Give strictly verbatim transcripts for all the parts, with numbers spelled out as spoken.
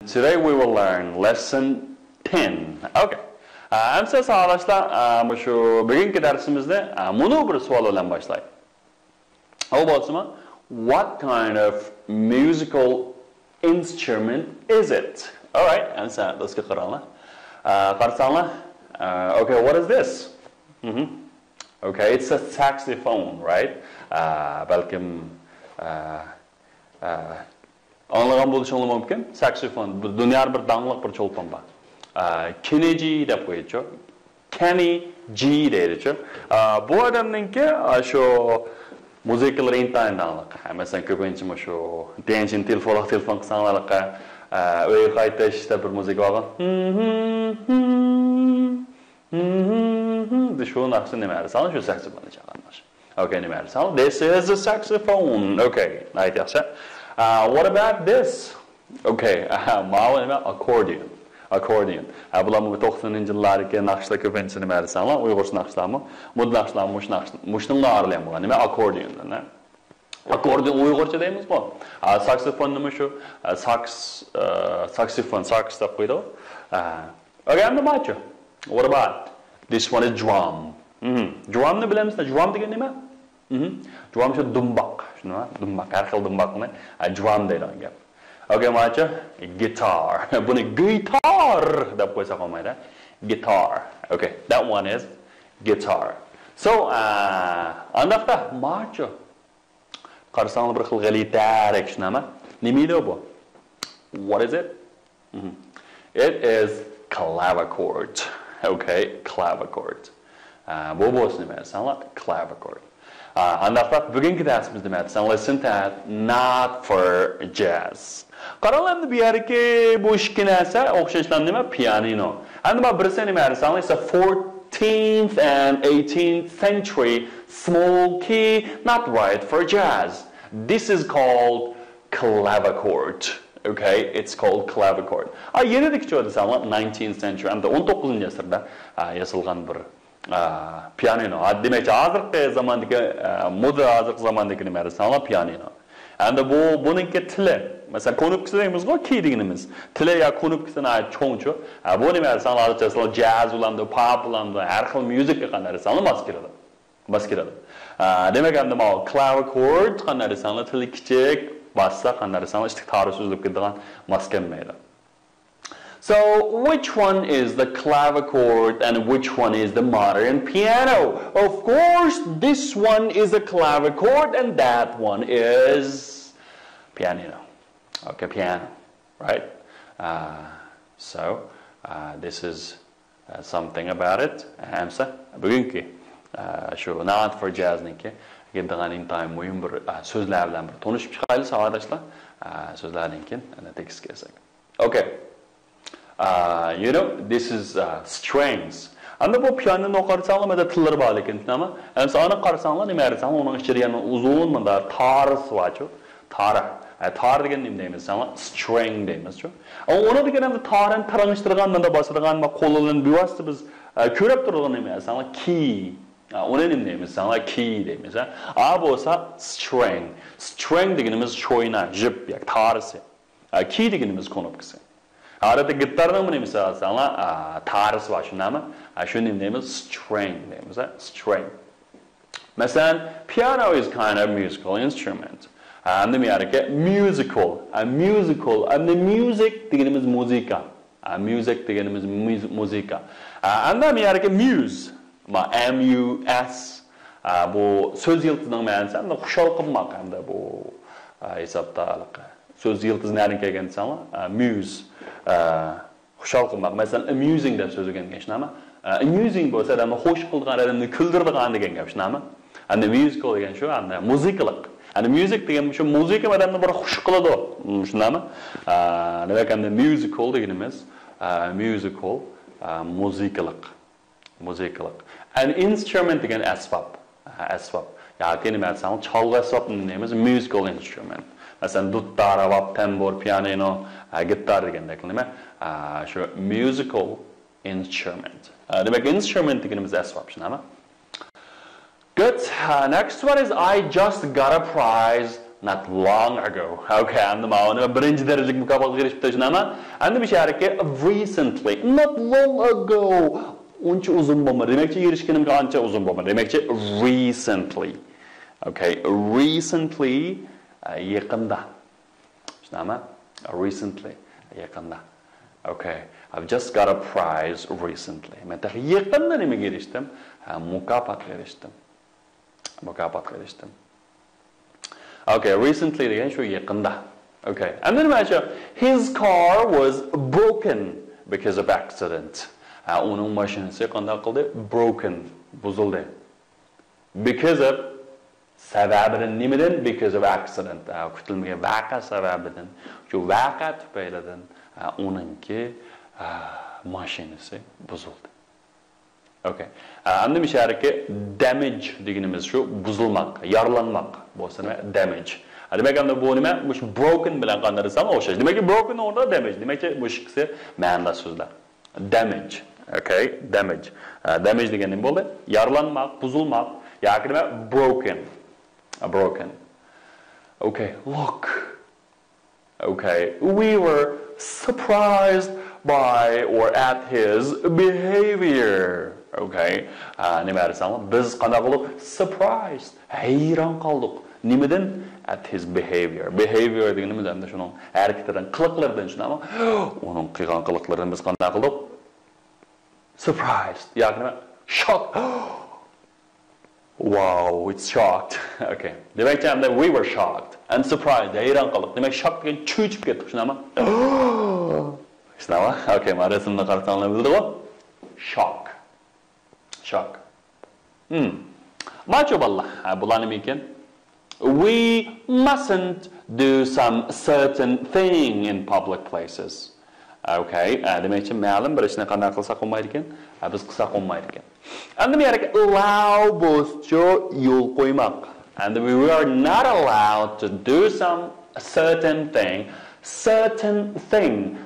Today we will learn lesson ten. Okay. ئە، ئەمسە ساۋاقداشلار، ئە، مۇشۇ بۈگۈنكى دەرسىمىزنى، ئە، مۇنۇ بىر سوئال بىلەن باشلاي. ئۇ بولسىمۇ، what kind of musical instrument is it? Alright, ئەمسە دوستقا قاراڭلار. ئە، قارىساڭلار، ئە، okay, what is this? مهم. Okay, it's a saxophone, right? ئە، بەلكىم، ئە، ئە، ئاڭلىغان بولۇشۇڭلار مۇمكىن. ساكسوفون، بۇ دۇنيادا بىر داڭلىق بىر چولپان بار. ئە، كېنى جى دەپ قويىدۇ. كېنى جى دەيدۇ. ئە، بۇ ئادەمنىڭكى، ئە، شۇ مۇزىكىلىرى ئىنتايىن داڭلىق. ئە، مەسىلەن، كۆپىنچە مۇشۇ دېڭجىن تېلېفونغا تېلېفون قىلساڭلار، ئە، ئۆيگە قايتىشتا بىر مۇزىكا بار. شۇ ناخشا نېمە دېسەڭلار، شۇ ساكسوفوننى چالغان ناخشا. Okay, نېمە دېسەڭلار، this is a saxophone. Okay, ناھايىتى ياخشى. Uh, what about this? Okay, ماۋۇ نېمە؟ Accordion. Accordion. ھە، بۇلارمۇ توقسىنىنچى يىللاردىكى ناخشىلار كۆپىنچىسى نېمە دېسەڭلار، ئۇيغۇرچە ناخشىلارمۇ، مۇددا ناخشىلارمۇ مۇشۇ ناخشا، مۇشۇنىڭغا ئارىلىيەن بولغان. نېمە؟ Accordion. Accordion ئۇيغۇرچە دەيمىزغۇ. ئا، ساكسوفوننىمۇ شۇ، ئا، ساكس، ئا، ساكسوفون، ساكس دەپ قويىدۇ. ئا، okay, ئەمدى ماچۇ. What about this one is drum. مهم. Drumنى بىلەمسىلەر؟ Drum دېگەن نېمە؟ مهم. Drum شۇ دۇمباق. شۇنداقمۇ؟ دۇمباق، ھەر خىل دۇمباقنى، ئا، drum دەيدىغان گەپ. Okay, ماچۇ. Guitar. بۇنى guitar دەپ قويساق بولمايدۇ. Guitar. Okay, that one is guitar. So, ئا، ئانداقتا ماچۇ. قارىساڭلار بىر خىل غەلىتە ھەرەك شۇنداقمۇ؟ نېمە ئىدى بۇ؟ What is it? مهم. It is clavichord. Okay, clavichord. ئا، بۇ بولسا نېمە دېسەڭلار؟ Clavichord. ئا، ئانداقتا بۈگۈنكى دەرسىمىز نېمە دېسەڭلار؟ Lesson ten, not for jazz. قاراڭلار، ئەمدى بۇ يەردىكى بۇ ئىككى نەرسە ئوخشاشلا نېمە؟ پىيانىنو. ئەمدى مانا بىرسى نېمە دېسەڭلار؟ It's a fourteenth and eighteenth century small key, not right for jazz. This is called clavichord. Okay, it's called clavichord. ئا، يېنىدىكىچۇ دېسەڭلار، nineteenth century، ئەمدى ئون توققۇزىنچى ئەسىردە، ئا، ياسالغان بىر، ئا، پىيانىنو. ھا، دېمەكچى، ھازىرقى زاماندىكى، ئا، مودا، ھازىرقى زاماندىكى نېمە دېسەڭلار، پىيانىنو. ئەمدى بۇ، بۇنىڭكى تىلى، مەسىلەن، كۇنۇپكىسى دەيمىزغۇ، كى دېگىنىمىز. تىلى يا كۇنۇپكىسى ناھايىتى چوڭچۇ. ھا، بۇ نېمە دېسەڭلار، ھازىرچە جاز بولامدۇ، پاپ بولامدۇ، ھەر خىل مۇزىكىغا قانداق دېسەڭلار ماس كېلىدۇ. ماس كېلىدۇ. ئا، دېمەك، ئەمدى ماۋۇ clavichord قانداق دېسەڭلار، تىلى كىچىك، باسسا قانداق دېسەڭلار، ئىشتىك تارى سۆزلەپ كېتىدىغان، ماس كەلمەيدۇ. So, which one is the clavichord and which one is the modern piano? Of course, this one is a clavichord and that one is pianino. Okay, piano, right? Uh, so, uh, this is uh, something about it. ئەمسە بۈگۈنكى، ئە، شۇ Not for Jazzنىڭكى گېپىدىغان ئىنتايىن مۇھىم بىر، ئە، سۆزلەر بىلەن بىر تونۇشۇپ چىقايلى، ساۋاقداشلار. ئە، سۆزلەردىن كېيىن، ئەنە، تېكىستكە كەلسەك. Okay. Uh, you know, this is, uh, strings. ئەمدى بۇ پىيانىنو قارىساڭلار، مەندە تىللىرى بار، لېكىن، تامام. ئەمسە ئانا قارىساڭلار، نېمە دېسەڭلار، ئۇنىڭ ئىچىدە يەنە ئۇزۇن مۇنداق تارىسى بارچۇ. تارا. ئە، تارا دېگەن نېمە دەيمىز دېسەڭلار، string دەيمىزچۇ. ئە، ئۇنى دېگەن ئەمدى تارىنى تارىڭشتۇرغان، مۇنداق باسىدىغان، ما قول بىلەن بىۋاسىتە بىز، ئە، كۆرۈپ تۇرىدىغان نېمە دېسەڭلار، كى. ئە، ئۇنى نېمە دەيمىز دېسەڭلار، كى دەيمىز، ھە. ئا بولسا string. String دېگىنىمىز شوينا، ژىپ ياكى تارىسى. ئە، كى دېگىنىمىز كۇنۇپكىسى. ئادەتتە گىتارنىڭمۇ نېمىسى دېسەڭلار، ئە، تارىسى بار، شۇنداقمۇ؟ ئە، شۇنى نېمە دەيمىز؟ String دەيمىز، ھە؟ String. مەسىلەن، piano is kind of musical instrument. ئەمدى مۇ يەردىكى musical، ئە، musical، ئەمدى music دېگىنىمىز مۇزىكا. ئە، music دېگىنىمىز مۇز-، مۇزىكا. ئە، ئەمدى مۇ يەردىكى muse، ما، M U S، ئە، بۇ سۆز يىلتىزىنىڭ مەنىسى ئەمدى خۇشال قىلماق، ئەمدى بۇ، ئە، ھېسابتا ھېلىقى سۆز يىلتىزى نەدىن كەلگەن دېسەڭلار، ئە، muse، ئە، خۇشال قىلماق. مەسىلەن، amusing دەپ سۆزلىگەن ئىشنامە. ئە، amusing بولسا ئادەمنى خوش قىلىدىغان، ئادەمنى كۈلدۈرىدىغان دېگەن گەپ، شۇنداقمۇ؟ ئەمدى musical دېگەن شۇ، ئەمدى مۇزىكىلىق. ئەمدى music دېگەن شۇ مۇزىكا ئادەمنى بىر خوش قىلىدۇ. شۇنداقمۇ؟ ئە، دېمەك، ئەمدى musical دېگىنىمىز، ئە، musical، ئە، مۇزىكىلىق. مۇزىكىلىق. An instrument دېگەن ئەسۋاب. ئە، ئەسۋاب. ياكى نېمە دېسەڭ، چالغۇ ئەسۋابنى دەيمىز، musical instrument. مەسىلەن، دۇتتار، راۋاب، تەمبۇر، پىيانىنو، ئە، گىتار دېگەندەك نېمە؟ ئە، شۇ musical instrument. ئە، دېمەك، instrument دېگىنىمىز ئەسۋاب، شۇنداقمۇ؟ Good. Uh, next one is I just got a prize Not long ago. Okay, ئەمدى ماۋۇنى بىرىنچى دەرىجىلىك مۇكاپاتقا ئېرىشىپتۇ، شۇنداقمۇ؟ ئەمدى بۇ شەھەركە recently، not long ago. ئۇنچە ئۇزۇن بولمىدى. دېمەكچى، ئېرىشكىنىمگە ئانچە ئۇزۇن بولمىدى. دېمەكچى، recently. Okay, recently، ئە، يېقىندا. شۇنداقمۇ؟ Recently، يېقىندا. Okay, I've just got a prize recently. مەن تېخى يېقىندا نېمىگە ئېرىشتىم؟ ھە، مۇكاپاتقا ئېرىشتىم. مۇكاپاتقا ئېرىشتىم. Okay, recently دېگەن شۇ يېقىندا. Okay, ئەمدى نېمە ئىشى؟ His car was broken because of accident. ھە، ئۇنىڭ ماشىنىسى قانداق قىلدى؟ Broken، بۇزۇلدى. Because of، سەۋەبىدىن، نېمىدىن؟ Because of accident. ھە، كۈتۈلمىگەن ۋەقە سەۋەبىدىن. شۇ ۋەقە تۈپەيلىدىن، ھە، ئۇنىڭكى، ھە، ماشىنىسى بۇزۇلدى. Okay. ئە، ئەمدى مۇشۇ يەردىكى damage دېگىنىمىز شۇ بۇزۇلماق، يارىلانماق بولسا نېمە؟ Damage. ئە، دېمەك، ئەمدى بۇ نېمە؟ مۇشۇ broken بىلەن قانداق دېسەم ئوخشاش. دېمەككى، broken ئورنىدا damage. دېمەككى، مۇشۇ ئىككىسى مەنىداش سۆزلەر. Damage. Okay, damage. ئە، damage دېگەن نېمە بولدى؟ يارىلانماق، بۇزۇلماق. ياكى نېمە؟ Broken. ئە، broken. Okay, look. Okay, we were surprised by or at his behavior. Okay, ئە، نېمە دېسەڭلار، بىز قانداق قىلدۇق؟ Surprised، ھەيران قالدۇق. نېمىدىن؟ At his behavior. Behavior دېگىنىمىز ئەمدى شۇنىڭ ھەرىكىتىدىن، قىلىقلىرىدىن، شۇنداقمۇ؟ ئۇنىڭ قىلغان قىلىقلىرىدىن بىز قانداق قىلدۇق؟ Surprised ياكى نېمە؟ Shocked. Wow, it's shocked. Okay. دېمەكچى، ئەمدى we were shocked and surprised. ھەيران قالدۇق. دېمەك، shock دېگەن چۆچۈپ كەتتۇق، شۇنداقمۇ؟ شۇنداقمۇ؟ Okay، مانا رەسىمنى قارىساڭلار بىلىدىغۇ. Shock. Shock. Hmm. ماچۇ بالىلار. ھە، بۇلار نېمە ئىكەن؟ We mustn't do some certain thing in public places. Okay. ئە، دېمەكچى، مەلۇم بىر ئىشنى قانداق قىلساق بولمايدىكەن؟ ئە، بىز قىلساق بولمايدىكەن. ئەمدى بۇ يەردىكى allow بولسىچۇ يول قويماق. And we were not allowed to do some certain thing. Certain thing.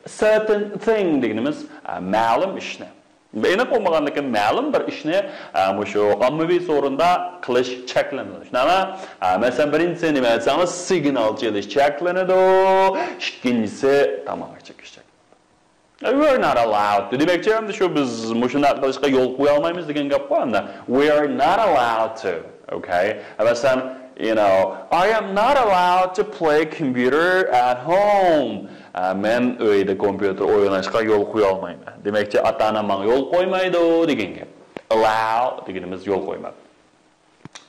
Certain thing دېگىنىمىز، ئە، مەلۇم ئىشنى. ئېنىق بولمىغاندىكىن مەلۇم بىر ئىشنى، ئە، مۇشۇ ئاممىۋى سورۇندا قىلىش چەكلىنىدۇ. شۇنداقمۇ؟ ئە، مەسىلەن، بىرىنچىسى نېمە دېسەڭىز، سىگنال چېلىش چەكلىنىدۇ. ئىككىنچىسى تاماكا چېكىش چەكلىنىدۇ. We're not allowed to. دېمەكچى، ئەمدى شۇ بىز مۇشۇنداق قىلىشقا يول قويالمايمىز دېگەن گەپقۇ ئەمدى. We are not allowed to. Okay. مەسىلەن، you know, I am not allowed to play computer at home. ئە، مەن ئۆيدە كومپيۇتېر ئويناشقا يول قويالمايمەن. دېمەكچى، ئاتا-ئانام ماڭا يول قويمايدۇ دېگەن گەپ. Allow دېگىنىمىز يول قويماق.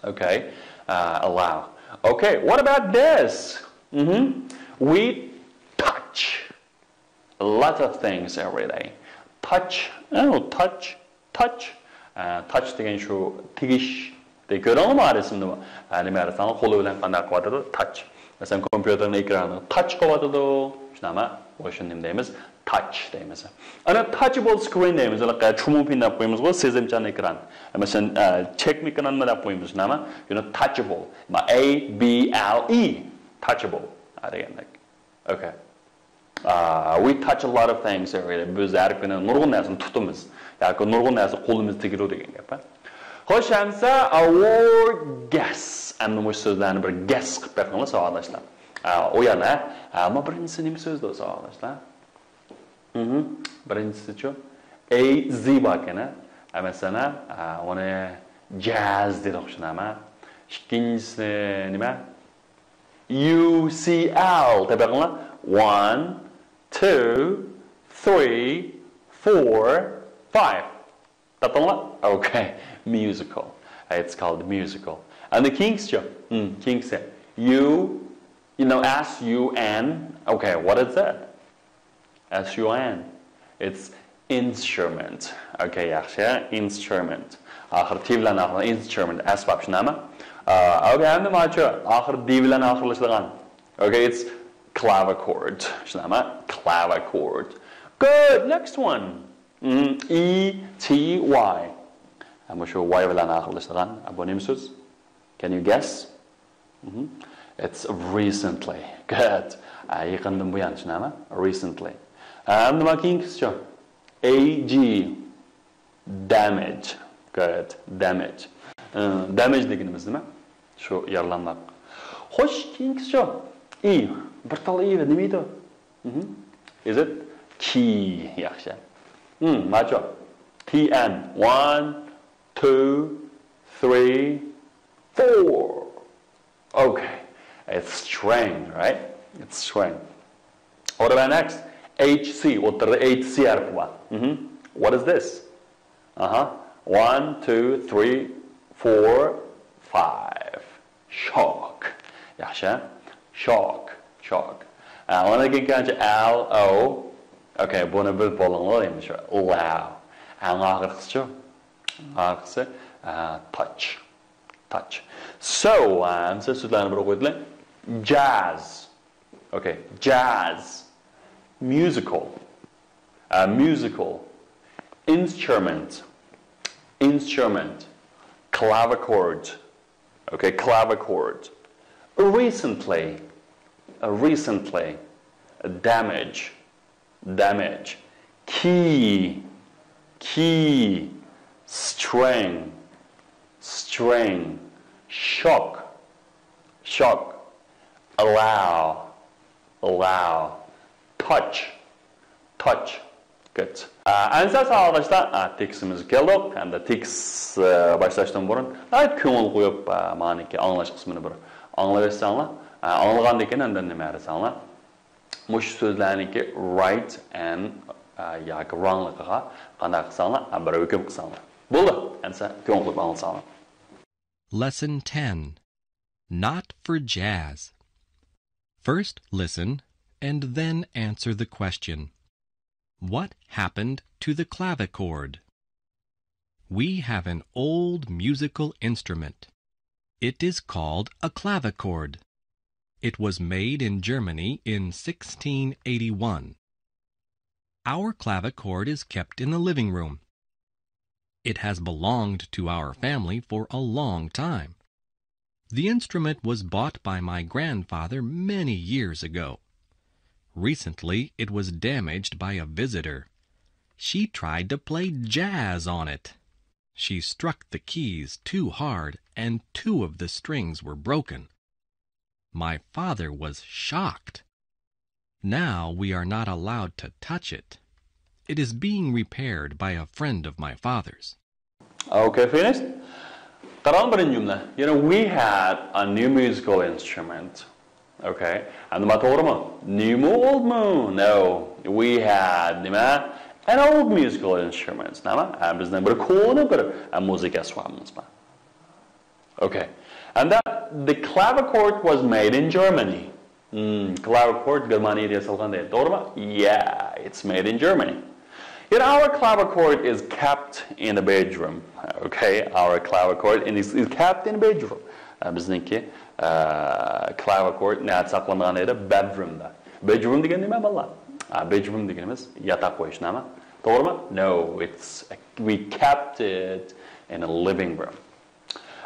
Okay. ئە، allow. Okay, what about this? Mm-hmm. We touch a lot of things every day. Touch. Oh, touch. Touch. ئە، touch دېگەن شۇ تېگىش. دە، كۆردۈڭلارمۇ رەسىمدە؟ ئە، نېمە دېسەڭلار، قولى بىلەن قانداق قىلىۋاتىدۇ؟ Touch. مەسىلەن، كومپيۇتېرنى ئېكرانىنى touch قىلىۋاتىدۇ. شۇنداقمۇ؟ ئۇ شۇنى نېمە دەيمىز؟ Touch دەيمىز. ئەنە touchable screen دەيمىز. ئەنە چۇمۇ پىن دەپ قويىمىزغۇ، سېزىمچان ئېكران. مەسىلەن، ئە، چەكمە ئېكرانمۇ دەپ قويىمىز، شۇنداقمۇ؟ You know, touchable. ما، A B L E. Touchable. ھە، دېگەندەك. Okay. ئا، we touch a lot of things every day. بىز ھەر كۈنى نۇرغۇن نەرسىنى تۇتىمىز. ياكى نۇرغۇن نەرسە قولىمىز تېگىدۇ دېگەن گەپ، ھە؟ خوش، ئەمسە our guess. ئەمدى مۇشۇ سۆزلەرنى بىر guess قىلىپ بېقىڭلار، ساۋاقداشلار. ئا، ئۇ يەنە، ئا، ئەمما بىرىنچىسى نېمە سۆزدۇر، ساۋاقداشلار؟ مھم. بىرىنچىسىچۇ؟ A Z باركەن، ھە؟ ئە، مەسىلەن، ئا، ئۇنى jazz دېدۇق، شۇنداقمۇ؟ ئىككىنچىسى نېمە؟ U C L. تېپىڭلار. One, two, three, four, five. تاپتىڭلار؟ Okay. Musical. It's called musical. And the كېيىنكىسىچۇ؟ Hmm, كېيىنكىسى. U, you know, S U N. Okay, what is that? S U N. It's instrument. Okay, ياخشى. Instrument. ئاخىرى T بىلەن ئاخىرى، instrument. ئەسۋاب، شۇنداقمۇ؟ ئا، okay، ئەمدى ماچۇ ئاخىرى D بىلەن ئاخىرلىشىدىغان. Okay, it's clavichord. شۇنداقمۇ؟ Clavichord. Good. Next one. Mm, E T Y. ئە، مۇشۇ Y بىلەن ئاخىرلىشىدىغان. ئە، بۇ نېمە سۆز؟ Can you guess? مھم. It's recently. Good. ئە، يېقىندىن بۇيان، شۇنداقمۇ؟ Recently. ئە، ئەمدى مانا كېيىنكىسىچۇ؟ A G. Damage. Good. Damage. ئە، damage دېگىنىمىز نېمە؟ شۇ يارىلانماق. خوش، كېيىنكىسىچۇ؟ ئى. بىر تال ئى نېمە ئىدى؟ Is it؟ كى. ياخشى. Hmm, ماچۇ. T N. One, two, three, four. Okay. It's string, right? It's string. What about next? H C. ئوتتۇرىدا H C ھەرپى بار. What is this? Aha. One, two, three, four, five. Shock. ياخشى. Shock. Shock. ئە، ئۇنىڭدىن كېيىن كەلگەنچە L O. Okay, بۇنى بىلىپ بولۇڭلار، ئەمدى شۇ. Low. ئەڭ ئاخىرقىسىچۇ؟ ئەڭ ئاخىرقىسى، ئە، touch. Touch. So, ئە، ئەمسە سۆزلەرنى بىر ئوقۇۋېتىلى. Jazz. Okay, jazz. Musical. ئە، musical. Instrument. Instrument. Clavichord. Okay, clavichord. Recently. Recently. Damage. Damage. Key. Key. String. String. Shock. Shock. Allow. Allow. Touch. Touch. Good. ئەنسە ساۋاقداشلار، تېكىستىمىزگە كەلدۇق. ھەمدە تېكىست باشلاشتىن بۇرۇن كۆڭۈل قويۇپ، مانىكى ئاڭلاش قىسمىنى بىر ئاڭلاۋەتسەڭلار. ئاڭلىغاندىن كېيىن ئاندىن نېمە دېسەڭلار؟ مۇشۇ سۆزلەرنىڭكى right and ياكى wrongلىقىغا قانداق قىلساڭلار، بىر ھۆكۈم قىلساڭلار. بولدى. ئەنسە كۆڭۈل قويۇپ ئاڭلىساڭلار. Lesson ten. Not for jazz. First listen and then answer the question. What happened to the clavichord? We have an old musical instrument. It is called a clavichord. It was made in Germany in sixteen eighty-one. Our clavichord is kept in the living room. It has belonged to our family for a long time. The instrument was bought by my grandfather many years ago. Recently, it was damaged by a visitor. She tried to play jazz on it. She struck the keys too hard, and two of the strings were broken. My father was shocked. Now we are not allowed to touch it. It is being repaired by a friend of my father's. Okay, finished. قاراڭ بىرىنچى جۈملە. You know, we had a new musical instrument. Okay. ئەمدى ما توغرىمۇ؟ Newمۇ oldمۇ? No. We had نېمە؟ An old musical instrument. نېمە؟ ھە، بىزنىڭ بىر كونا بىر، ھە، مۇزىكا ئەسۋابىمىز بار. Okay. And that the clavichord was made in Germany. Hmm, clavichord Germaniyada yasalgan deydi. Doğru mu? Yeah, it's made in Germany. You know, our clavichord is kept in the bedroom. Okay, our clavichord is, is kept in the bedroom. Ee, bizningki, ee, clavichord nerede saklangan dedi? Bedroom'da. Bedroom degeni nima, balalar? Ha, bedroom degenimiz yataq qo'yish, nima? To'g'rimi? No, it's, we kept it in a living room.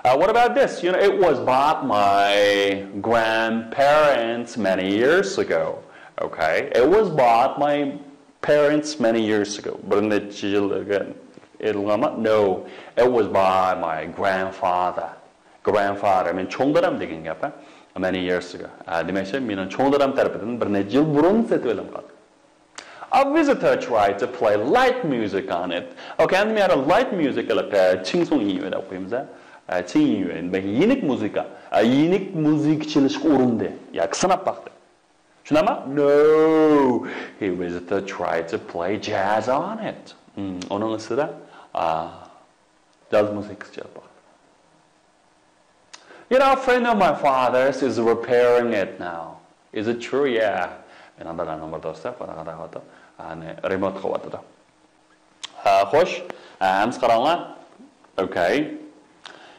Uh, what about this? You know, it was bought my grandparents many years ago. Okay, it was bought my parents many years ago. Bir necha yil ilgari. No, it was bought my grandfather. Grandfather, men cho'ng dadam degan gap, a? Many years ago. Demakchi, meni cho'ng dadam tarafidan bir necha yil burun sotib olingan. A visitor tried to play light music on it. Okay, endi men light music, like, uh, chingson yiyu deb qo'yamiz, a? Uh, ching yiyu, yenik muzika. Uh, yenik muzika chalishga urindi. Yoki sinab baqdi. Shundaymi? No. He visitor tried to play jazz on it. Hmm, uning ustida, uh, jazz muzikasi chalib baqdi. You know, a friend of my father's is repairing it now. Is it true? Yeah. Meni dadamning bir do'sti, qanaqa deyapti? Ani remont qilyapti. Ha, xo'sh. Ha, endi qaranglar. Okay.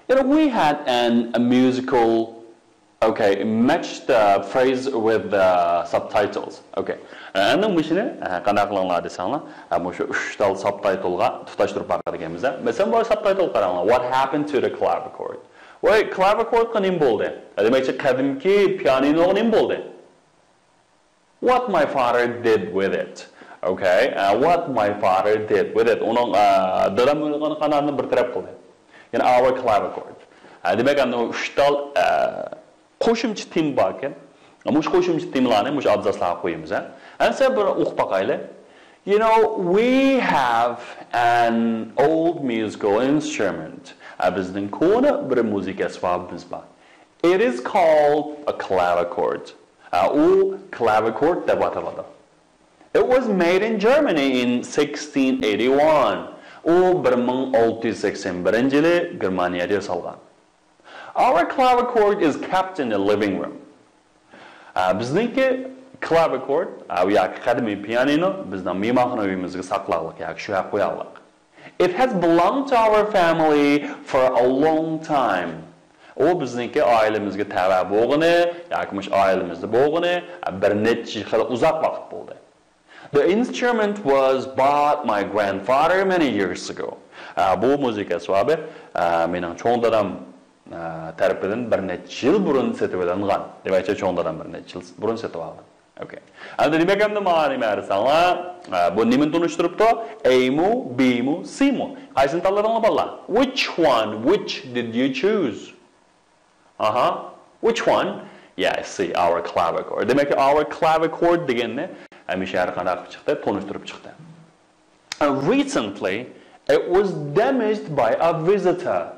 You know, we had an, a musical, okay, match the phrase with the subtitles. Okay. Endi mushuni qanday qilinglar desanglar, ha, mushu uch tal subtitle'ga tutashtirib baqadiganmiz. Masalan, bu subtitle qaranglar. What happened to the clavichord? Voy, clavichordga nima bo'ldi? Demakchi, qadimki pianinoga nima bo'ldi? What my father did with it. Okay, uh, what my father did with it. Uning, uh, dadam uni qanday bir taraf qildi. Ya'ni our clavichord. Uh, demak, endi uch tal, uh, قوشۇمچە تېما باركەن. مۇشۇ قوشۇمچە تېمىلارنى مۇشۇ ئابزاسلارغا قويىمىز، ھە. ئەمسە بىر ئوقۇپ باقايلى. You know, we have an old musical instrument. ھە، بىزنىڭ كونا بىر مۇزىكا ئەسۋابىمىز بار. It is called a clavichord. ھە، ئۇ clavichord دەپ ئاتىلىدۇ. It was made in Germany in sixteen eighty-one. ئۇ بىر مىڭ ئالتە يۈز سەكسەن بىرىنچى يىلى گېرمانىيەدە ياسالغان. Our clavichord is kept in the living room. ئە، بىزنىڭكى clavichord، ئە، ياكى قەدىمىي پىيانىنو بىزنىڭ مېھمانخانا ئۆيىمىزگە ساقلاغلىق ياكى شۇ يەرگە قوياغلىق. It has belonged to our family for a long time. ئۇ بىزنىڭكى ئائىلىمىزگە تەۋە بولغىنى ياكى مۇشۇ ئائىلىمىزدە بولغىنى، ئە، بىر نەچچە خېلى ئۇزاق ۋاقىت بولدى. The instrument was bought my grandfather many years ago. ئە، بۇ مۇزىكا ئەسۋابى، ئە، مېنىڭ چوڭ دادام، ئە، تەرىپىدىن بىر نەچچە يىل بۇرۇن سېتىۋېلىنغان. دېمەكچى، چوڭ دادام بىر نەچچە يىل بۇرۇن سېتىۋالغان. ئوكەي. ئەمدى دېمەك، ئەمدى ماڭا نېمە دېسەڭلار، ئە، بۇ نېمىنى تونۇشتۇرۇپتۇ؟ ئەيمۇ، بىمۇ، سىمۇ. قايسىنى تاللىدىڭلار، بالىلار؟ Which one, which did you choose? ئاھا. Which one? Yeah, C, our clavichord. دېمەك، our clavichord دېگەننى ھەمىشە ھەر قانداق قىلىپ چىقتى، تونۇشتۇرۇپ چىقتى. Uh, recently, it was damaged by a visitor.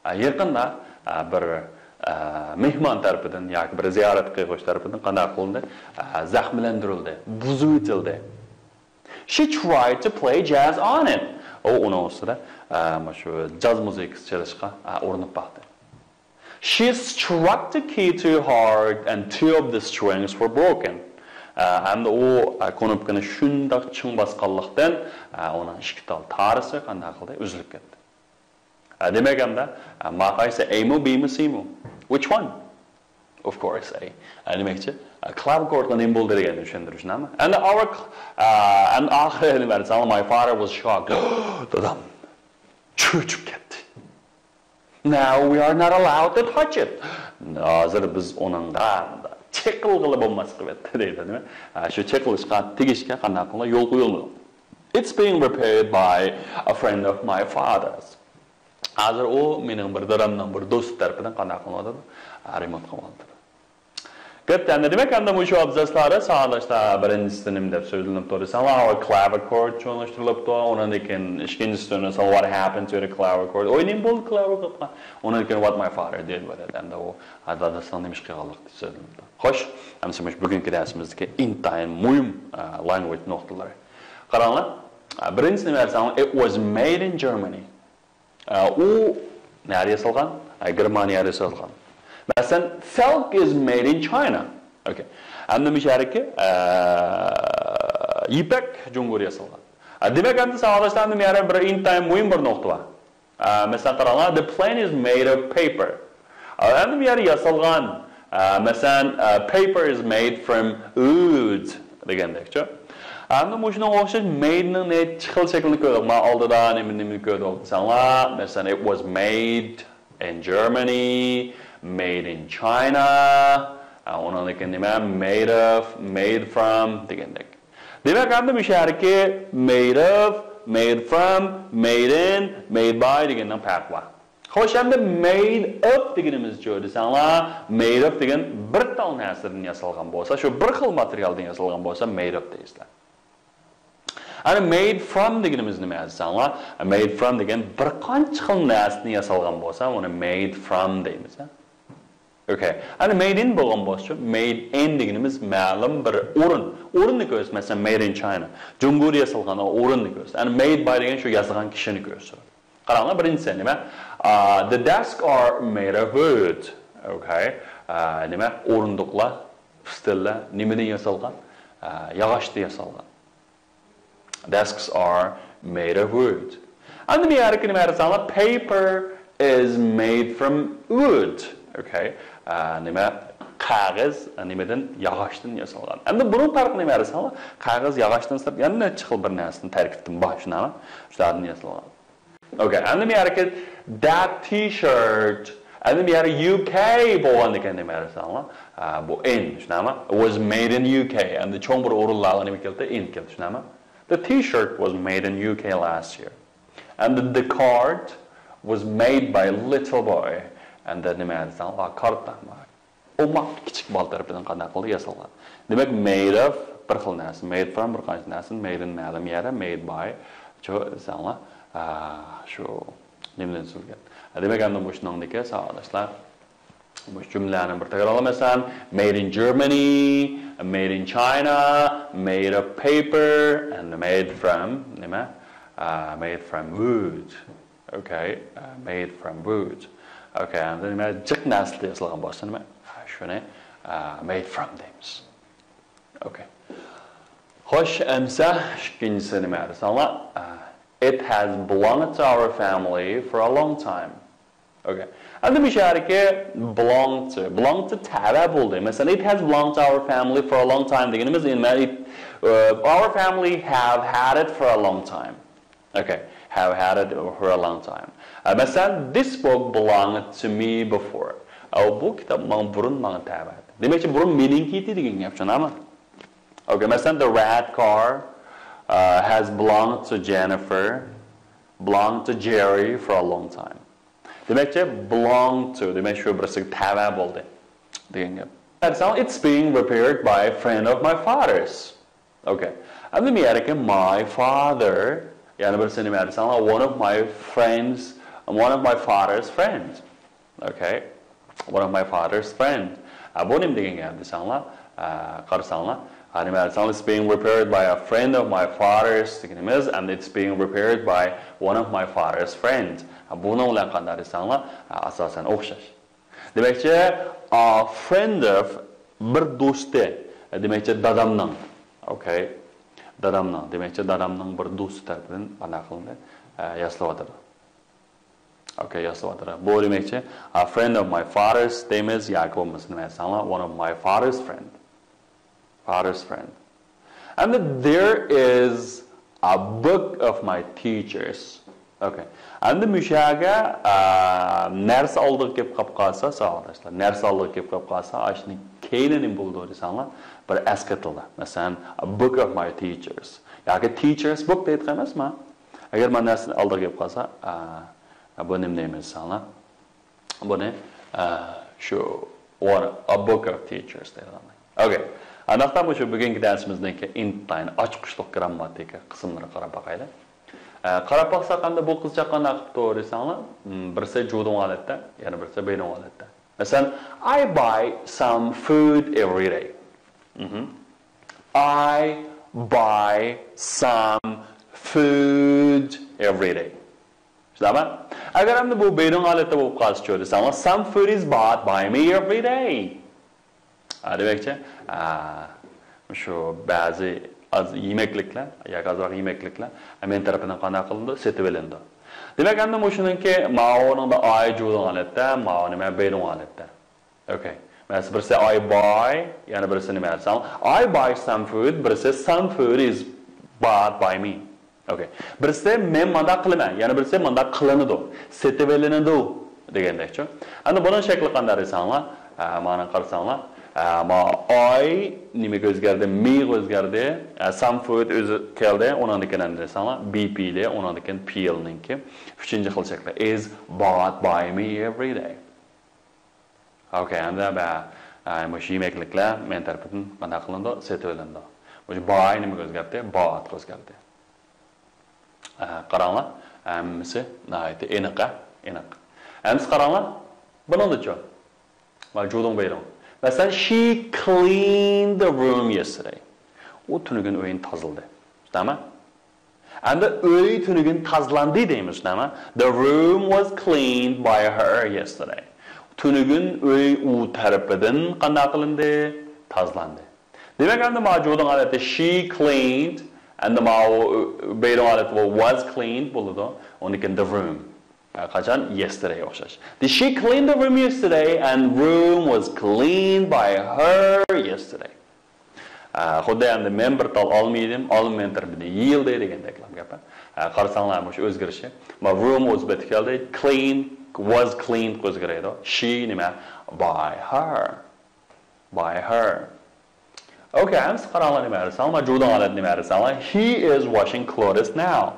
ئە، يېقىندا، ئە، بىر، ئە، مېھمان تەرىپىدىن ياكى بىر زىيارەت قىلغۇچى تەرىپىدىن قانداق قىلىندى؟ ئە، زەخىملەندۈرۈلدى، بۇزۇۋېتىلدى. She tried to play jazz on it. ئۇ ئۇنىڭ ئۈستىدە، ئە، مۇشۇ جاز مۇزىكىسى چېلىشقا، ئە، ئۇرۇنۇپ باقتى. She struck the key too hard and two of the strings were broken. ئە، ھەمدە ئۇ، ئە، كۇنۇپكىنى شۇنداق چىڭ باسقانلىقتىن، ئە، ئۇنىڭ ئىككى تال تارىسى قانداق قىلدى؟ ئۈزۈلۈپ كەتتى. ئە، دېمەك، ئەمدى، ئە، ماقايسى ئەيمۇ، بىمۇ، سىمۇ؟ Which one? Of course, A. ئە، دېمەكچى، ئە، كلاۋىكوردقا نېمە بولدى دېگەننى چۈشەندۈرۈشنامە. And our cl-، ئە، and ئاخىرى نېمە دېسەڭ، my father was shocked. دادام چۆچۈپ كەتتى. Now we are not allowed to touch it. ھازىر بىز ئۇنىڭغا چېقىلغىلى بولماس قىلىۋەتتى دەيدۇ، نېمە؟ ھە، شۇ چېقىلىشقا، تېگىشكە قانداق قىلىڭلار؟ يول قويۇلمىدى. It's being repaired by a friend of my father's. ھازىر ئۇ مېنىڭ بىر دادامنىڭ بىر دوستى تەرىپىدىن قانداق قىلىنىۋاتىدۇ؟ ھە، رېمونت قىلىنىۋاتىدۇ. گەپ تەندە دېمەك، ئەمدى مۇشۇ ئابزاسلاردا ساۋاقداشلار بىرىنچىسى نېمە دەپ سۆزلىنىپتۇ دېسەڭلار، our clavichord چوڭلاشتۇرۇلۇپتۇ. ئۇنىڭدىن كېيىن ئىككىنچىسى دېسەڭلار، what happened to the clavichord؟ ئوي، نېمە بولدى كلاۋىكوردقا؟ ئۇنىڭدىن كېيىن what my father did with it. ئەمدى ئۇ، ھە، دادىسىنىڭ نېمە ئىش قىلغانلىقى دەپ سۆزلىنىپتۇ. خوش، ئەمدى مۇشۇ بۈگۈنكى دەرسىمىزدىكى ئىنتايىن مۇھىم، ئە، language نۇقتىلىرى. قاراڭلار، ئە، بىرىنچىسى نېمە دېسەڭلار، it was made in Germany. ئە، ئۇ نەدە ياسالغان؟ ئە، گېرمانىيەدە ياسالغان. مەسىلەن، silk is made in China. ئوكەي. ئەمدى مۇشۇ يەردىكى، ئە، يىپەك جۇڭگودا ياسالغان. ئە، دېمەك، ئەمدى ساۋاقداشلار، ئەمدى مۇ يەردە بىر ئىنتايىن مۇھىم بىر نۇقتا بار. ئە، مەسىلەن، قاراڭلار، the plane is made of paper. ئە، ئەمدى مۇ يەردە ياسالغان، ئە، مەسىلەن، ئە، paper is made from wood دېگەندەكچۇ. ئەمدى مۇشۇنىڭغا ئوخشاش made نىڭ نەچچە خىل شەكلىنى كۆردۇق. مانا ئالدىدا نېمە، نېمىنى كۆردۇق دېسەڭلار، مەسىلەن، it was made in Germany, made in China، ئە، ئۇنىڭدىن كېيىن نېمە، made of، made from دېگەندەك. دېمەك، ئەمدى مۇشۇ يەردىكى made of، made from، made in، made by دېگەننىڭ پەرقى بار. خوش، ئەمدى made of دېگىنىمىزچۇ دېسەڭلار، made of دېگەن بىر تال نەرسىدىن ياسالغان بولسا، شۇ بىر خىل ماتېرىيالدىن ياسالغان بولسا، made of دەيسىلەر. ئەنە made from دېگىنىمىز نېمە دېسەڭلار، made from دېگەن بىر قانچە خىل نەرسىدىن ياسالغان بولسا، ئۇنى made from دەيمىز. ئوكەي. ئەنە made in بولغان بولسىچۇ، made in دېگىنىمىز مەلۇم بىر ئورۇن. ئورۇننى كۆرسىتىدۇ، مەسىلەن، made in China. جۇڭگودا ياسالغان ئورۇننى كۆرسىتىدۇ. ئەنە made by دېگەن شۇ ياسىغان كىشىنى كۆرسىتىدۇ. قاراڭلار، بىرىنچىسى نېمە؟ ئا، the desks are made of wood. ئوكەي. ئا، نېمە؟ ئورۇندۇقلار، ئۈستەللەر نېمىدىن ياسالغان؟ ئا، ياغاچتىن ياسالغان. Desks are made of wood. ئەمدى مەيەركى نېمە دېسەڭلار، paper is made from wood. ئوكەي. ئا، نېمە؟ قەغەز نېمىدىن؟ ياغاچتىن ياسالغان. ئەمدى بۇنىڭ پەرقى نېمە دېسەڭلار، قەغەز ياغاچتىن سىرت يەنە نەچچە خىل بىر نەرسىدىن تەركىبتىن بار، شۇنداقمۇ؟ شۇلاردىن ياسالغان. ئوكەي، ئەمدى مەيەركى that T-shirt. ئەمدى مەيەر U K بولغاندىكىن نېمە دېسەڭلار، ئا، بۇ in، شۇنداقمۇ؟ It was made in U K. ئەمدى چوڭ بىر ئورۇنلارغا نېمە كەلدى؟ In كەلدى، شۇنداقمۇ؟ The T-shirt was made in U K last year. And the card was made by a little boy. ئەمدى نېمە دېسەڭلار، كارتا. ئوماق كىچىك بالا تەرىپىدىن قانداق قىلدى ياسالغان. دېمەك، made of بىر خىل نەرسە، made from بىر قانچە نەرسىنى، made in مەلۇم يەردە، made by چۇ دېسەڭلار، ئە، شۇ نېمىدىن تۈزۈلگەن. دېمەك، ئەمدى مۇشۇنىڭدىكى ساۋاقداشلار، مۇشۇ جۈملىلەرنى بىر تەكرارلايمەن. Made in Germany, made in China, made of paper and made from نېمە؟ ئە، made from wood. Okay, uh, made from wood. Okay, ئەمدى نېمە جىق نەرسىدىن ياسالغان بولسا نېمە؟ شۇنى، uh, made from دەيمىز. Okay. خوش، ئەمسە ئىككىنچىسى نېمە دېسەڭلار؟ Uh, it has belonged to our family for a long time. Okay. ئەمدى مۇشۇ يەردىكى belong to، belong to تەۋە بولدى. مەسىلەن، it has belonged to our family for a long time دېگىنىمىز نېمە؟ It, uh, our family have had it for a long time. Okay, have had it for a long time. ئە، مەسىلەن، this book belonged to me before. ئە، بۇ كىتاب ماڭا بۇرۇن ماڭا تەۋە ئىدى. دېمەكچى، بۇرۇن مېنىڭكى ئىدى دېگەن گەپ، چۈشەندىڭمۇ؟ Okay، مەسىلەن، the red car, uh, has belonged to Jennifer, belonged to Jerry for a long time. دېمەكچى، belong to، دېمەك، شۇ بىرسىگە تەۋە بولدى دېگەن گەپ. It's being repaired by a friend of my father's. Okay. ئەمدى مۇ يەردىكى my father، يەنە بىرسى نېمە دېسەڭلار، one of my friends، one of my father's friends. Okay. One of my father's friend. ئە، بۇ نېمە دېگەن گەپ دېسەڭلار، ئە، قارىساڭلار، ئە، نېمە دېسەڭلار، it's being repaired by a friend of my father's دېگىنىمىز، and it's being repaired by one of my father's friend. ئە، بۇنىڭ بىلەن قانداق دېسەڭلار، ئە، ئاساسەن ئوخشاش. دېمەكچى، a friend of بىر دوستى. دېمەكچى، دادامنىڭ. Okay. دادامنىڭ. دېمەكچى، دادامنىڭ بىر دوستى تەرىپىدىن قانداق قىلىندى؟ ئە، ياسىلىۋاتىدۇ. Okay، ياسىلىۋاتىدۇ. بۇ دېمەكچى، a friend of my father's دەيمىز ياكى بولمىسا نېمە دېسەڭلار، one of my father's friend. Father's friend. And there is a book of my teachers. Okay. ئەمدى مۇشۇ يەرگە، ئە، نەرسە ئالدىغا كېلىپ قاپ قالسا، ساۋاقداشلار، نەرسە ئالدىغا كېلىپ قاپ قالسا، ئاشۇنى كەينى نېمە بولىدۇ دېسەڭلار، بىر ئەسكە تىلدا. مەسىلەن، a book of my teachers. ياكى teachers book دەيدىغان ئەمەسما؟ ئەگەر مانا نەرسىنى ئالدىغا كېلىپ قالسا، ئە، بۇ نېمە دەيمىز دېسەڭلار؟ بۇنى، ئە، شۇ one، a book of teachers دەيدىغان. Okay. ئانداقتا مۇشۇ بۈگۈنكى دەرسىمىزنىڭكى ئىنتايىن ئاچقۇچلۇق گىرامماتىكا قىسىملىرىغا قاراپ باقايلى. ئە، قاراپ باقساق، ئەمدى بۇ قىزچاق قانداق قىپتۇ دېسەڭلار، م، بىرسى جۇدۇڭ ھالەتتە، يەنە بىرسى بېيدۇڭ ھالەتتە. مەسىلەن، I buy some food every day. مهم. I buy some food every day. شۇنداقمۇ؟ ئەگەر ئەمدى بۇ بېيدۇڭ ھالەتتە بولۇپ قالسىچۇ دېسەڭلار، some food is bought by me every day. ئا، دېمەكچى، ئا، شۇ بەزى ئاز يېمەكلىكلەر ياكى ئازراق يېمەكلىكلەر مەن تەرىپىدىن قانداق قىلىنىدۇ؟ سېتىۋېلىنىدۇ. دېمەك، ئەمدى مۇشۇنىڭكى ماۋۇنىڭدا I جۇدۇڭ ھالەتتە، ماۋۇ نېمە بېيدۇڭ ھالەتتە. Okay. مەسىلەن، بىرسى I buy، يەنە بىرسى نېمە دېسەڭ، I buy some food، بىرسى some food is bought by me. Okay. بىرسى مەن مانداق قىلىمەن، يەنە بىرسى مانداق قىلىنىدۇ، سېتىۋېلىنىدۇ دېگەندەكچۇ. ئەمدى بۇنىڭ شەكلى قانداق دېسەڭلار، ئە، مانا قارىساڭلار، ئە، ما I نېمىگە ئۆزگەردى؟ مېغا ئۆزگەردى. ئە، some food ئۆزى كەلدى، ئۇنىڭدىن كېيىن نېمە دېسەڭلار، B P دى، ئۇنىڭدىن كېيىن P L نىڭكى ئۈچىنچى خىل شەكلى is bought by me every day. Okay، ئەمدى بە، ئە، مۇشۇ يېمەكلىكلەر مەن تەرىپىدىن قانداق قىلىنىدۇ؟ سېتىۋېلىنىدۇ. مۇشۇ buy نېمىگە ئۆزگەردى؟ Bought قا ئۆزگەردى. ئە، قاراڭلار، ھەممىسى ناھايىتى ئېنىق، ئە، ئېنىق. ئەمسە قاراڭلار، بۇنىڭدىچۇ؟ مانا جۇدۇڭ بېيدۇڭ. مەسىلەن، she cleaned the room yesterday. ئۇ تۈنۈگۈن ئۆينى تازىلىدى. شۇنداقمۇ؟ ئەمدى ئۆي تۈنۈگۈن تازىلاندى دەيمىز، شۇنداقمۇ؟ The room was cleaned by her yesterday. تۈنۈگۈن ئۆي ئۇ تەرىپىدىن قانداق قىلىندى؟ تازىلاندى. دېمەك، ئەمدى ما جۇدۇڭ ھالەتتە she cleaned، ئەمدى ما ئۇ، ئۆ، بېيدۇڭ ھالەتتە بۇ was cleaned بولىدۇ. ئۇنىڭدىن كېيىن the room. قاچان؟ Yesterday ئوخشاش. Did she clean the room yesterday? And room was cleaned by her yesterday. ئە، خۇددى ئەمدى مەن بىر تال ئالما يېدىم، ئالما مەن تەرىپىدىن يېيىلدى دېگەندەكلا گەپ. ئە، قارىساڭلار مۇشۇ ئۆزگىرىشى. ما room was بەتكەلدى، clean، was cleaned ئۆزگىرىدۇ. She نېمە؟ By her. By her. Okay، ئەمسە قاراڭلار نېمە دېسەڭلار، ما جۇدۇڭ ھالەت نېمە دېسەڭلار. He is washing clothes now.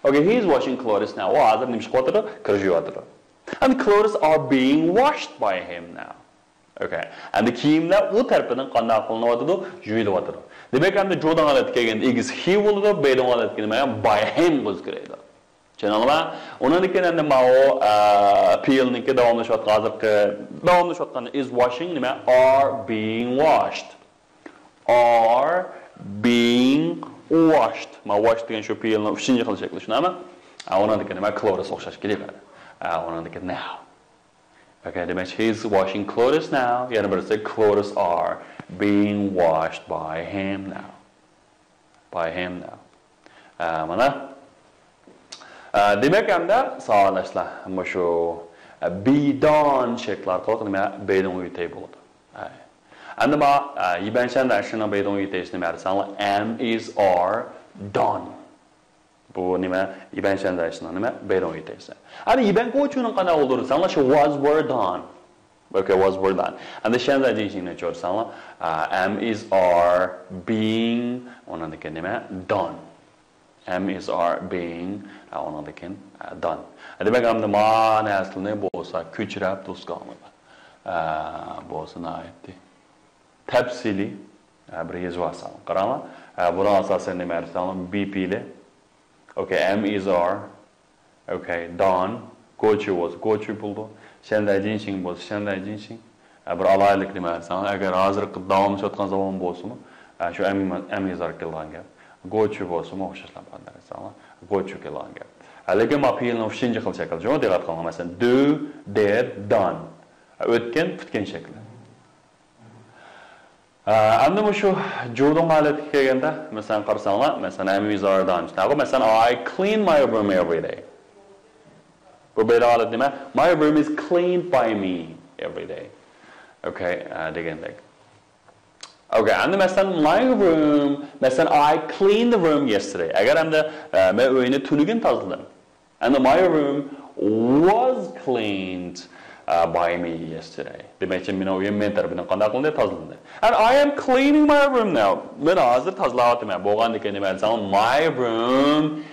Okay، he is washing clothes now. ئۇ ھازىر نېمە ئىش قىلىۋاتىدۇ؟ كىر يۇيۇۋاتىدۇ. And clothes are being washed by him now. Okay. ئەمدى كىيىملەر ئۇ تەرىپىدىن قانداق قىلىنىۋاتىدۇ؟ يۇيۇلۇۋاتىدۇ. دېمەك، ئەمدى جۇدۇڭ ھالەتكە كەلگەندە ئىگىسى he بولىدۇ، بېيدۇڭ ھالەتكە نېمە؟ By him بولسا كېرەكدۇ. چۈشەندىڭلارمۇ؟ ئۇنىڭدىن كېيىن ئەمدى ماۋۇ، ئە، پېئىلنىڭكى داۋاملىشىۋاتقان، ھازىرقى داۋاملىشىۋاتقان is washing نېمە؟ Are being washed. Are being washed. ما wash دېگەن شۇ پېئىلنىڭ ئۈچىنچى خىل شەكلى، شۇنداقمۇ؟ ئە، ئۇنىڭدىكى نېمە؟ Clothes ئوخشاش كېلىۋاتىدۇ. ئە، ئۇنىڭدىكى now. Okay، دېمەك، he's washing clothes now. يەنە بىرسى، clothes are being washed by him now. By him now. ئە، مانا. ئە، دېمەك، ئەمدى ساۋاقداشلار، مۇشۇ، ئە، be done شەكلى ئارقىلىق نېمە؟ بېيدۇڭ يۈتەي بولىدۇ. ئەي. ئەمدى ما، ئە، يىبەن شەن دەشىنىڭ بېيدۇڭ يۈتەيسى نېمە دېسەڭلار، am، is، are، done. بۇ نېمە؟ يىبەن شەن دەشىنىڭ نېمە؟ بېيدۇڭ يۈتەيسى. ئەمدى يىبەن گوچۈنىڭ قانداق بولىدۇ دېسەڭلار، شۇ was، were، done. Okay، was، were، done. ئەمدى شەن دەشىنىڭ نېمە دېسەڭلار، ئە، am، is، are، being، ئۇنىڭدىن كېيىن نېمە؟ Done. Am، is، are، being، ئە، ئۇنىڭدىن كېيىن، ئە، done. دېمەك، ئەمدى ما نەرسىلەرنى بولسا كۆچۈرۈپ دوسكاڭلارغا، ئە، بولسا ناھايىتى تەپسىلىي، ئە، بىر يېزىۋالساڭ. قاراڭلار، ئە، بۇنىڭ ئاساسەن نېمە دېسەڭلار، بىپىلى. Okay، am، is، are. Okay، done. گوچۈ بولسا گوچۈ بولىدۇ. شەندەي جىنشىڭ بولسا شەندەي جىنشىڭ. ئە، بىر ئالاھىدىلىك نېمە دېسەڭلار، ئەگەر ھازىرقى داۋاملىشىۋاتقان زامان بولسىمۇ، ئە، شۇ am، am، is، are كېلىدىغان گەپ. گوچۈ بولسىمۇ ئوخشاشلا بار دېسەڭلار، گوچۈ كېلىدىغان گەپ. ئە، لېكىن ما پېئىلنىڭ ئۈچىنچى خىل شەكلى. شۇڭا دىققەت قىلىڭلار. مەسىلەن، do، did، done. ئە، ئۆتكەن، پۈتكەن شەكلى. ئە، ئەمدى مۇشۇ جۇدۇڭ ھالەتكە كەلگەندە، مەسىلەن، قارىساڭلار، مەسىلەن، am، is، are، done. شۇنداققۇ؟ مەسىلەن، I clean my room every day. بۇ بىر ھالەت نېمە؟ My room is cleaned by me every day. Okay، ئە، دېگەندەك. Okay، ئەمدى مەسىلەن، my room، مەسىلەن، I cleaned the room yesterday. ئەگەر ئەمدى، ئە، مەن ئۆينى تۈنۈگۈن تازىلىدىم. And my room was cleaned، uh, by me yesterday. دېمەكچى، مېنىڭ ئۆيۈم مەن تەرىپىدىن قانداق قىلىندى؟ تازىلاندى. And I am cleaning my room now. مەن ھازىر تازىلاۋاتىمەن. بولغاندىكىن نېمە دېسەڭ، my room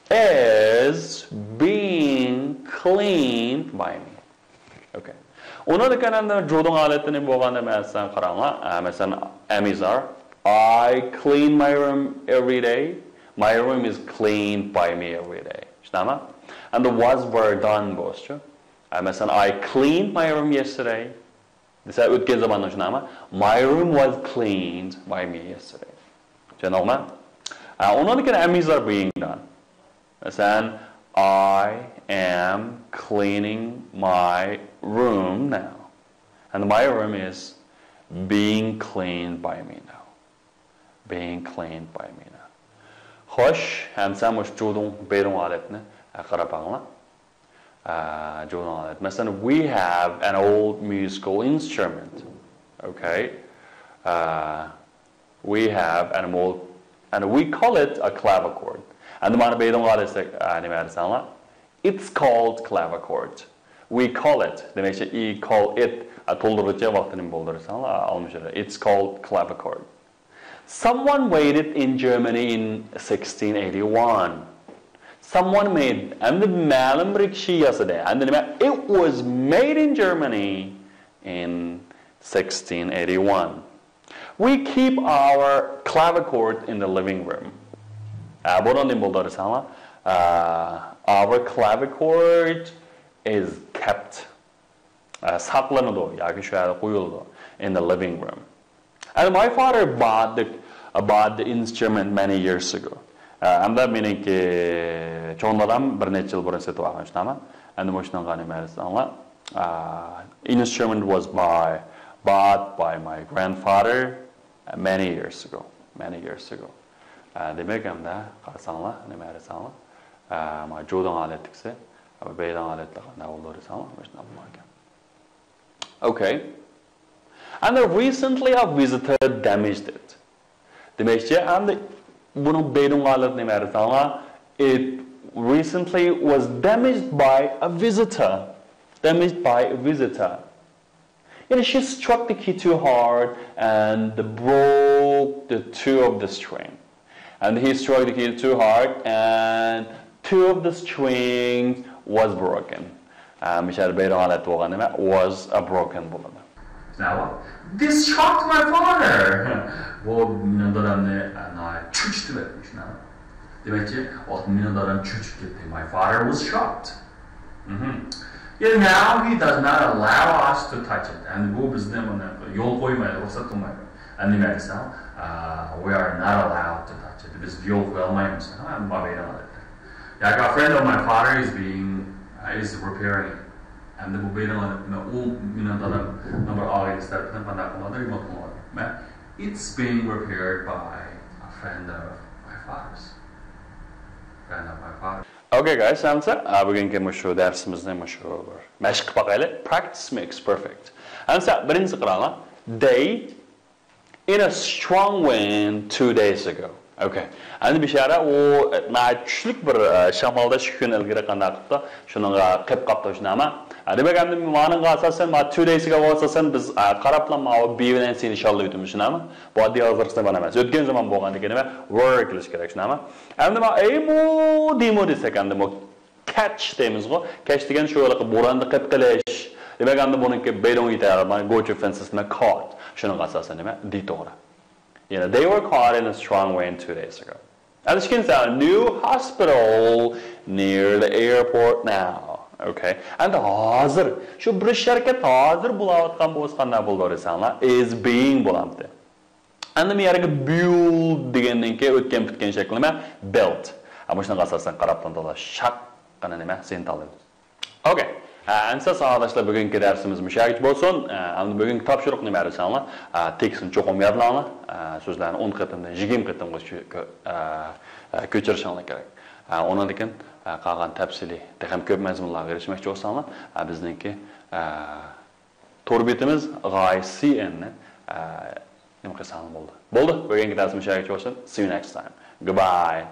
is being cleaned by me. Okay. ئۇنىڭدىن كېيىن ئەمدى جۇدۇڭ ھالىتىنى بولغاندا، مەسىلەن، قاراڭلار. ئە، مەسىلەن، am، is، are. I clean my room every day. My room is cleaned by me every day. شۇنداقمۇ؟ ئەمدى was، were، done بولسىچۇ؟ ئە، مەسىلەن، I cleaned my room yesterday. دېسە، ئۆتكەن زاماندا شۇنداقمۇ؟ My room was cleaned by me yesterday. چۈشەندىڭىزمۇ؟ ئە، ئۇنىڭدىن كېيىن am، is، are، being done. مەسىلەن، I am cleaning my room now. And my room is being cleaned by me now. Being cleaned by me now. خوش، ئەمسە مۇشۇ جۇدۇڭ، بېيدۇڭ ھالەتنى، ئە، قاراپ باقىڭلار. ئە، جۇدۇڭ ھالەت. مەسىلەن، we have an old musical instrument. Okay. ئە، We have an old، and we call it a clavichord. ئەمدى مانا بېيدۇڭغا دېسەك، ئە، نېمە دېسەڭلار؟ It's called clavichord. We call it. دېمەكچى، ئى، call it. ئە، تولدۇرغۇچە ۋاقتىنى بولدۇرساڭلار، ئە، ئالمىشىدۇ. It's called clavichord. Someone made it in Germany in sixteen eighty-one. Someone made. ئەمدى مەلۇم بىر كىشى ياسىدى. ئەمدى نېمە؟ It was made in Germany in sixteen eighty-one. We keep our clavichord in the living room. ئە، بۇنىڭدىن بولدى دېسەڭلار. ئە، our clavichord is kept. ئە، ساقلىنىدۇ ياكى شۇ يەردە قويۇلىدۇ. In the living room. And my father bought the, bought the instrument many years ago. ئە، ئەمدى مېنىڭكى چوڭ دادام بىر نەچچە يىل بۇرۇن سېتىپ ئالغان شۇنداقمۇ؟ ئەمدى مۇشۇنىڭغا نېمە دېسەڭلار؟ ئە، instrument was by, bought by my grandfather many years ago. Many years ago. ئە، دېمەك، ئەمدى قارىساڭلار، نېمە دېسەڭلار؟ ئە، ما جۇدۇڭ ھالەتتىكىسى، بېيدۇڭ ھالەتتە قانداق بولىدۇ دېسەڭلار، مۇشۇنداق بولىدىكەن. Okay. And recently a visitor damaged it. دېمەكچى، ئەمدى بۇنىڭ بېيدۇڭ ھالىتى نېمە دېسەڭلار؟ It recently was damaged by a visitor. Damaged by a visitor. You know, she struck the key too hard and broke the two of the string. And he struck the key too hard and two of the strings was broken. ئە، مۇشۇ يەردە بېيدۇڭ ھالەت بولغان نېمە؟ Was a broken بولىدۇ. Now, this shocked my father. بۇ مېنىڭ دادامنى ناھايىتى چۆچۈتۈۋەتتى، شۇنداقمۇ؟ دېمەكچى، ۋاقىت مېنىڭ دادام چۆچۈپ كەتتى. My father was shocked. Mhm. Yeah, now he does not allow us to touch it. ئەمدى بۇ بىزنى بۇنى يول قويمايدۇ، رۇخسەت قىلمايدۇ. ئەمدى نېمە دېسەڭ، uh, we are not allowed to touch it. بىز يول قويالمايمىز. ھە، ما بيننا. Like a friend of my father is being, uh, is repairing it. ئەمدى بۇ بىرىڭ، ئۇ مېنىڭ دادام بىر ئائىلىسى تەرىپىدىن قانداق قىلىۋاتىدۇ، رېمونت قىلىۋاتىدۇ. It's being repaired by a friend of my father's. Friend of my father. Okay, guys, ئەمسە، ئا، بۈگۈنكى مۇشۇ دەرسىمىزنى مۇشۇ بىر مەشىق قىلىپ باقايلى. Practice makes perfect. ئەمسە بىرىنچىسى قاراڭلار. They in a strong wind two days ago. Okay. ئەمدى بىشارە ئۇ ناھايىتى كۈچلۈك بىر، ئە، شامالدا ئىككى كۈن ئىلگىرى قانداق قىپتۇ؟ شۇنىڭغا قېپ قاپتۇ، شۇنداقمۇ؟ ئە، دېمەك، ئەمدى مانىڭغا ئاساسەن، ما two days ago ئاساسەن بىز، ئە، قاراپلا ماۋۇ be بىلەن سىنى شاللاۋېتىمىز، شۇنداقمۇ؟ بۇ ئاددىي ھازىرقى زامان ئەمەس. ئۆتكەن زامان بولغاندىكىن نېمە؟ Were كېلىشى كېرەك، شۇنداقمۇ؟ ئەمدى ما ئەيمۇ، دېمۇ دېسەك، ئەمدى بۇ catch دەيمىزغۇ. Catch دېگەن شۇ ھېلىقى بوراندا قېپ قېلىش. دېمەك، ئەمدى بۇنىڭكى بەيدۇڭ يېتەلمەي، go to fences نېمە caught. شۇنىڭغا ئاساسەن نېمە؟ دې توغرا. يەنە they were caught in a strong wind two days ago. ئەمدى ئىككىنچىسى، new hospital near the airport now. Okay. ئەمدى ھازىر شۇ بىر شىركەت ھازىر بولاۋاتقان بولسا قانداق بولىدۇ دېسەڭلار، is being بولامتى. ئەمدى بۇ يەرگە build دېگەننىڭكى ئۆتكەن پۈتكەن شەكلى نېمە؟ Built. ھە، مۇشۇنىڭغا ئاساسەن قاراپ تۇرۇڭلار، شاققىنە نېمە؟ سىنى تاللايمىز. Okay. ھە، ئەمسە ساۋاقداشلار، بۈگۈنكى دەرسىمىز مۇشۇ يەرگىچە بولسۇن. ھە، ئەمدى بۈگۈنكى تاپشۇرۇق نېمە دېسەڭلار؟ ھە، تېكىستنى چوقۇم يادلاڭلار. ھە، سۆزلەرنى ئون قېتىمدىن يىگىرمە قېتىمغىچە كۆ-، كۆ-، ھە، ھە، كۆچۈرۈشۈڭلار كېرەك. ھە، ئۇنىڭدىن كېيىن، ھە، قالغان تەپسىلىي، تېخىمۇ كۆپ مەزمۇنلارغا ئېرىشمەكچى بولساڭلار، ھە، بىزنىڭكى، ھە، تور بېتىمىز غايە سى ئېن نى، ئە، نېمە قىلساڭلار بولدى. بولدى، بۈگۈنكى دەرسىمىز شۇ يەرگىچە بولسۇن. See you next time. Goodbye.